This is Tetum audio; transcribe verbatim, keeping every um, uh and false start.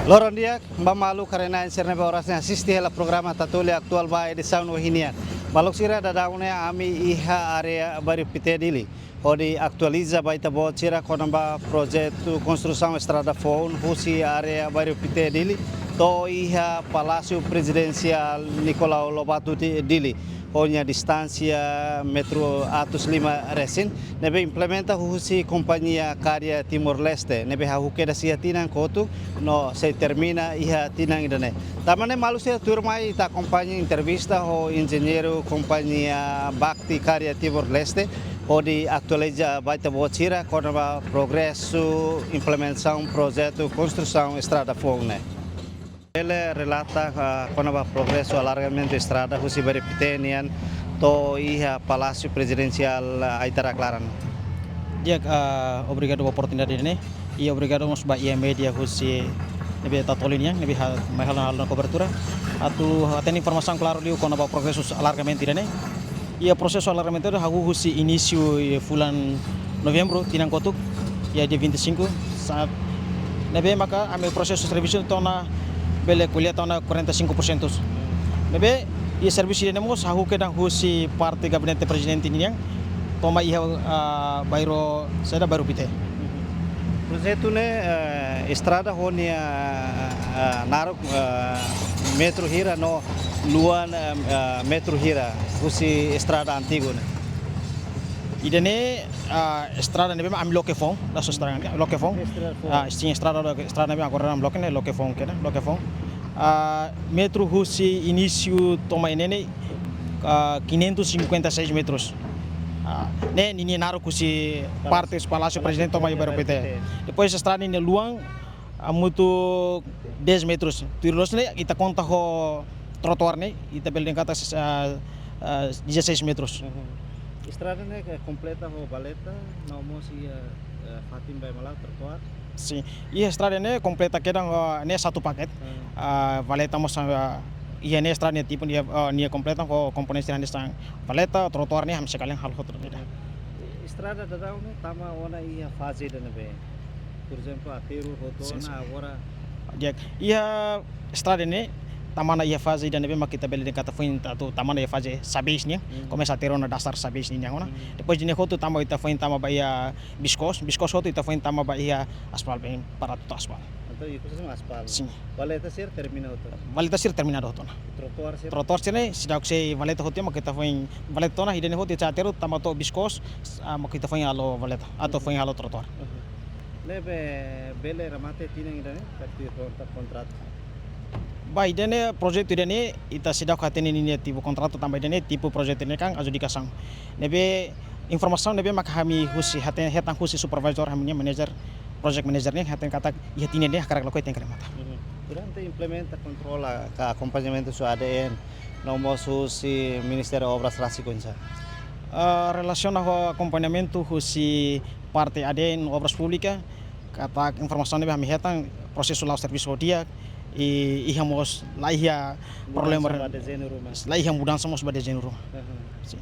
Loron di'ak ba maluk rona-na'in sira ne'ebé oras ne'e asiste hela programa Tatoli Atuál ba edisaun ohin nian. Maluk sira, daudaun ne'e ami iha área Bairru Pité, Dili, hodi atualiza ba ita-boot sira kona-ba projetu konstrusaun estrada foun husi área Bairru Pité, Dili, to'o iha Palásiu Prezidensiál Nicolau Lobato, Di-, Dili, ho nia distánsia metru atus lima resin, ne'ebé implementa husi kompañia Karya Timor Leste, ne'ebé hahú kedas iha tinan kotuk no sei termina iha tinan ida-ne'e. Tanba ne'e maluk sira, tuirmai ita akompaña entrevista ho enjeñeiru kompañia Bakti Karya Timor Leste, hodi atualiza ba ita-boot sira kona-ba progresu implementasaun projetu konstrusaun estrada foun ne'e. Bele relata, ah, kona-ba progresu alargamentu estrada husi Bairru Pité nian to'o iha Palásiu Prezidensiál, ah, Aitarak laran? Di'ak, ah, obrigadu ba oportunidade ne'e. I obrigadu mós ba iha média husi ne'ebé Tatoli nian, ne'ebé ha-, mai halo, halo kobertura. Atu hatene informasaun klaru liu kona-ba progresu alargamentu ida-ne'e. Iha prosesu alargamentu ida hahú husi inísiu iha fulan Novembru tinan kotuk, iha dia vinte e cinco, saat ne'ebé maka ami prosesu servisu to'o ona, bele ko'alia to'o ona quarenta e cinco por cento. Ne'ebé iha servisu ida-ne'e mós hahú kedas husi parte Gabinete Prezidente nian, to'o mai iha, ah, bairru, saida, Bairru Pité. Projetu ne'e, eh, estrada ho nia, eh, naruk, eh, metru hira no luan, eh, eh, metru hira husi estrada antigu ne'e? Ida-ne'e, ah, estrada ne'ebé mak ami loke foun, da so estrada ne'e, loke foun. Estrada foun. Ah, sin, estrada loke, estrada ne'ebé agora ami loke ne'e, loke foun kedas, loke foun. Ah, metru husi inísiu to'o mai ne'e ne'e, ah, quinhentos e cinquenta e seis metros. Ah, ne'e ninia naruk husi parte Palásiu Prezidente to'o mai Bairru Pité. Depois estrada ne'e luan, ah, hamutuk dez metros. Tuir loos ne'e, ita konta ho trotoar ne'e, ita bele dehan katak, ah, ah, dezasseis metros. Uhum. Estrada ne'e ke kompleta ho valeta, no mós iha, eh, fatin ba ema la'o, trotoar? Sin. Iha estrada ne'e kompleta kedas, ah, ne'e satu paket. Hmm. Ah, valeta mós, ah, iha ne'e estrada ne'e tipu nia, ah, nia kompleta ho komponente sira hanesan valeta, trotoar ne'e ami sei kalen halo hotu ida. Estrada daudaun ne'e tama ona iha faze ida ne'ebé? Por ezemplu, aterru hotu ona, sin, agora? Di'ak, iha estrada ne'e tama ona iha faze ida ne'ebé mak ita bele dehan katak foin atu tama ona iha faze xabés nian. Hmm. Komesa aterru ona dasar xabés nian ona. Hmm. Depois ida-ne'e hotu tama, ita foin tama ba iha biskós, biskós hotu ita foin tama ba iha aspal, bem, para to'o aspal. Entaun, ikus mak aspal? Sin. Valeta sira termina hotu ona? Valeta sira termina hotu ona. Trotoar sira? Trotoar sira ne'e seidauk sei valeta hotu, mak ita foin valeta ona, ida-ne'e hotu ita aterru tama to'o biskós, ah, mak ita foin halo valeta, atu foin halo trotoar. Uhum. Ne'ebé bele remata tinan ida-ne'e, ka tuir kontra-, kontratu? Ba ida-ne'e, projetu ida-ne'e, ita seidauk hatene ninia tipu kontratu tanba ida-ne'e tipu projetu ne'e kan adjudikasaun. Ne'ebé informasaun ne'ebé mak ami husi, hatene, hetan husi supervisor, ami-nia manager, project manager ne'e hatene katak iha tinan ne'e hakarak loke tenke remata. Uhum. Durante implementa kontrola ka akompañamentu husi A D N, no mós husi Ministériu Obras rasik oinsá? Ah, relasiona ho akompañamentu husi parte A D N, Obras Públikas, katak informasaun ne'ebé ami hetan, prosesu la'o servisu di'ak, i iha mós, la iha problema, mudansa ba dezeñu ruma? La iha mudansa mós ba dezeñu ruma. Uhum. Sin.